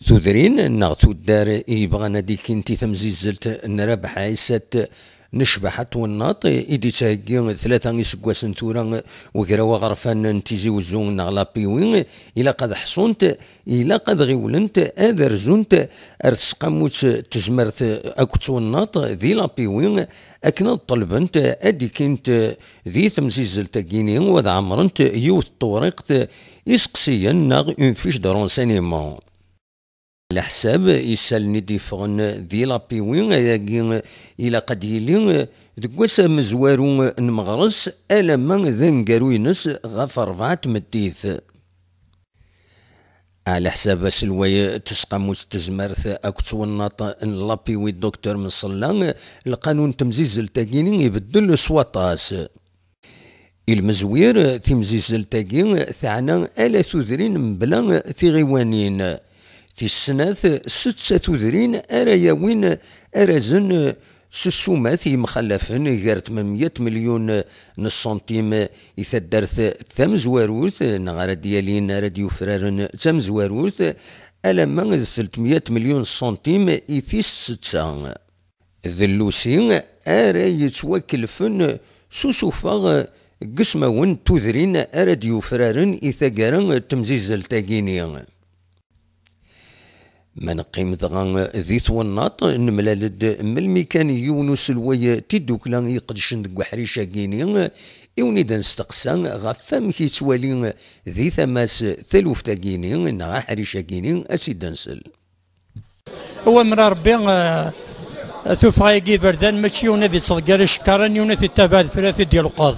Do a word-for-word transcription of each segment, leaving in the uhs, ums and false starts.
Tudrin neɣ tuddar i yebɣan ad ikkint i temzizzelt n Rabeḥ Ɛisat n ccbaḥa n twennaḍt i d-ittheggi tlata iseggasen tura ugraw aɣerfan n Tizi Uzzu neɣ l'A P W, ilaq ad ḥṣunt, ilaq ad ɣiwlent ad rzunt ar tesqamut n tezmert akked twennaḍt di l'A P W, akken ad ṭelbent ad ikkint di temzizzelt-agi-ni u ad ɛemrent yiwet n tewriqt iseqsiyen neɣ une fiche de renseignement. Leḥsab isalen i d-yeffɣen di l'A P W ayagi ilaq ad d-yili deg wass amezwaru n meɣres alamma d aneggaru-ines ɣef rebɛa n tmeddit. Ɛla ḥsab aselway n tesqamut n tezmert akked twennaḍt n l'A P W Docteur Msella, lqanun n temzizzelt-agi-ni ibeddel s waṭas. I lmezwir, timzizzelt-agi teɛna ala tudrin mebla tiɣiwanin. Tis snat, setta tudrin ara yawin arazen s ssumat yemxallafen gar tmenmya milyun n ṣṣuntim i taddart tamezwarut, neɣ ara d-yalin, ara d-yufraren tamezwarut, alamma d telt mya milyun ṣṣuntim i tis setta. D llusi ara yettwakellfen s usufeɣ n yismawen n tudrin ara d-yufraren i taggara n temzizzelt-agi-ni. Ma neqqim dɣa di twennaḍt, nemlal-d melmi kan yiwen uselway n tiddukla iqedcen deg uḥric-agi-ni, i wen-id-nesteqsa ɣef wamek yettwali di tama-s taluft-agi-ni neɣ aḥric-agi-ni, ad s-id-nsel. Awamer a Rebbi, eh, tuffɣa-agi iberdan, mačči yiwen ad ittḍeggar icekkaren, yiwen ad ittabaɛ deffir ad t-id-yelqeḍ.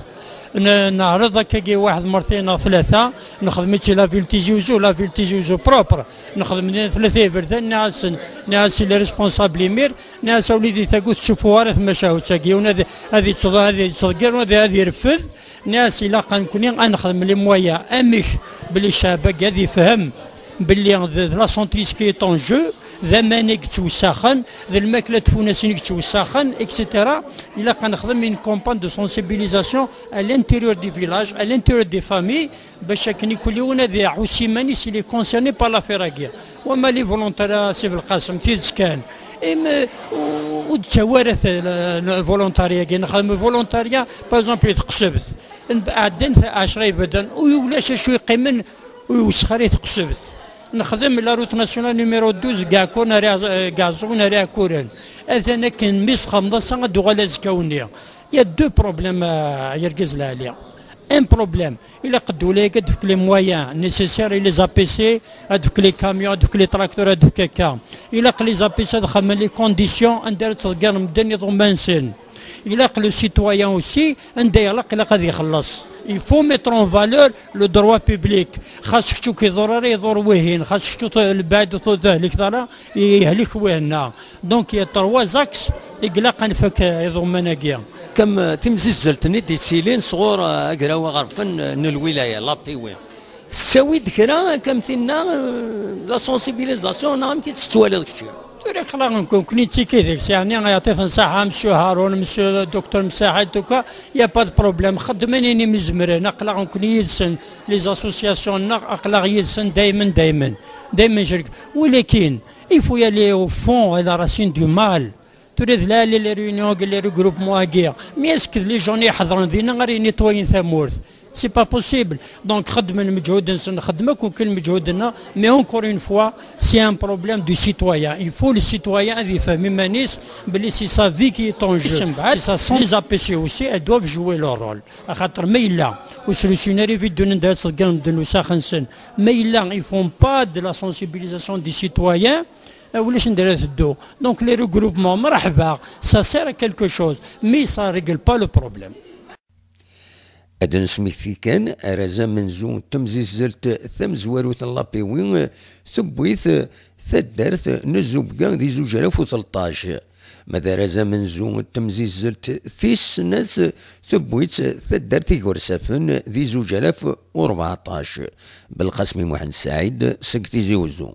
N-, neɛreḍ akkagi waḥed mertayen neɣ tlata, nexdem-itt i la ville Tizi Uzzu, la ville Tizi Uzzu propre, nexdem din tlata iberdan, nniɣ-asen, nniɣ-as i les responsables imir, nniɣ-as a wlidi tagut ur tettuffu ara tmacahut-agi, yiwen ad, ad ittḍ-, ad ittḍeggar, ad, ad ireffed, nniɣ-as ilaq a nekni ad nexdem les moyens, amek belli ccɛeb-agi ad ifhem belli d, d la santé qui est en jeu, d aman i yettwessaxen, d lmakla n tfunasin i yettwessaxen, et cetera. Ilaq ad nexdem une campagne de sensibilisation à l'intérieur des villages, à l'intérieur des familles, bac akken ikul yiwen ad iɛuss iman-is, il est concerné par l'affaire-agi. Wama les volontaires, a Si Belqasem, tidet kan. Im, u-, ur d-ttawi ara t-, le, le volontariat-agi, nexdem volontariat, par exemple, i tqesebt. Ɛeddan ɛecra iberdan, u ulac acu yeqqimen, u iwesxer i tqesebt. Nexdem la route nationale numéro douze, Gaɛkun ar Iɛẓ-, Gaɛẓun ar Iɛkuren. Atan akken mi s-txedmeḍ ass-a, ad d-uɣal azekka-nni. Il y a deux problèmes, euh, ay argaz lɛali. Un problème, ilaq ddula-agi ad d-tefk les moyens nécessaires i les A P C, ad d-tefk les camions, ad d-tefk les tracteurs, ad d-tefk akka. Ilaq les A P C ad xedmen les conditions anda ara ttḍeggaren medden iḍumman-nsen. Ilaq le citoyen aussi, anda ilaq, ilaq ad ixelleṣ. Il faut mettre en valeur le droit public. Xas kečč ur k-iḍur ara, iḍur wihin. Xas kečč ur t-, lbeɛd ur t-, ur tehlikt ara, ihlik wihenna. Donc, il y a trois axes i ilaq ad nfak, eh, iḍumman-agi. Kam, eh, timzizzelt-nni d-yettilin sɣur, eh, agraw aɣerfan, eh, n lwilaya, l'A P W. Tettawi-d kra, kam tinna, eh, la sensibilisation, neɣ amek i tt-tettwaliḍ kečči? Tura aql-aɣ nekkni nettiki deg-s, yeɛni yeɛṭi-ten ṣṣeḥḥa, Monsieur Haroun, Monsieur Docteur Messaḥid, tuka, y a pas de problème, xedmen ayen umi zemren, aql-aɣ nekkni yid-sen, les associations-nneɣ, aql-aɣ yid-sen daymen, daymen, daymen cerk. Walakin, il faut y aller au fond, à la racine du mal. Tura d lɛali les réunions, les regroupements-agi. Mais est-ce que les gens i iḥedṛen dinna ara initwayen tamurt? C'est pas possible. Donc, xedmen lmeǧhud-nsen, nxeddem akk nekk lmeǧhud-nneɣ, mais encore une fois, c'est un problème du citoyen. Il faut le citoyen ad yefhem iman-is, belli c'est sa vie qui est en jeu. C'est ça, les A P C aussi, elles doivent jouer leur rôle. Axaṭer ma yella ur srusun ara ibiddunen d ara ttḍeggaren medden usax-nsen, ma yella ils font pas de la sensibilisation des citoyens, eh, ulac anda ara teddu. Donc, les regroupements, mreḥba, ça sert à quelque chose, mais ça règle pas le problème. Ad nesmekti kan, arraz amenzu n temzizzelt tamezwarut n l'A P W tewwi-t taddart n Zubga di zuǧ alaf u tleṭṭac, ma d arraz amenzu n temzizzelt tis snat tewwi-tt taddart Igersafen di zuǧ alaf u rbeɛṭac. Belqasem Muḥend Saɛid seg Tizi Uzzu.